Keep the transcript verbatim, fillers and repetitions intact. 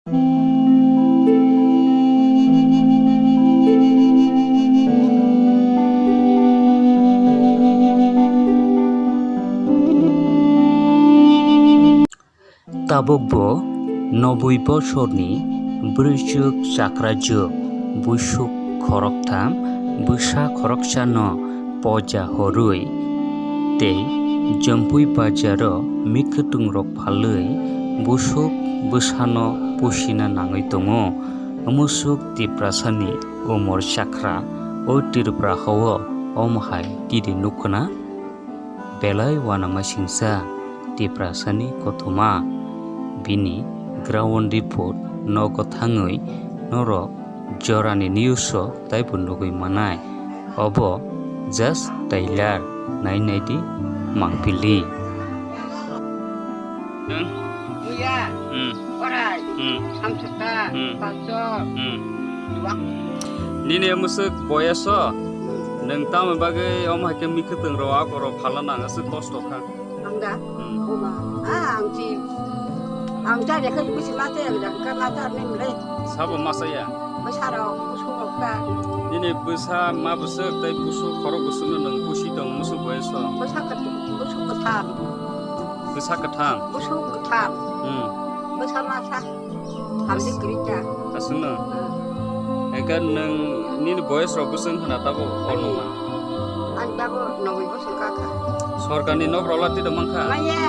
Tabukbo noboi bosorni bwrwichwk chakrajwk, buisuk khoroktham, bwsa khoroksano poja horwi tei Jampui bazaro mikhwtwngrok phalwi busuk bwsano pusina nangwi tongo. Mwsuk Tiprasani umor chakra o Tripura hao omo hai kiri nukna. Belai uanamasingcha Tiprasani kothoma, bini ground report nogo thangwi norok jorani news o taibo nugwi manai. Obo just trailer, nai naidi mangpili. Muya, Hmm. Orai, Hmm. Samsukta, Hmm. Palchor, Hmm. Duak. Nini mwswk boyaso, nwng tamo bagwi omo hai khe mikhwtwng rok, akorok phalna nang aswk kosto kha? Ang da? Hmm. Oma. Ah, ang chi. Ang da de khai kusi mate, ang da ka mate, ang nem le. Sabo masaya? Bwsarok, bwsarok ka. Nini bwsa ma bwswk tei bwswk khorok bwswkno nwng pusi tong mwswk boyaso? Bwsa kwt-, bwswk kwtham. Bwsa kwtham? Bwswk kwtham. Hmm. Bwsa masa. Hamdi kwrwi ta. Aswkno? Hmm. Eka nwng nini boyes rok bwswk wngkha na tabuk? Ani, ani tabuk noboi bosor ka kha. Sorkarni nok rok lati tongmang kha? Manya.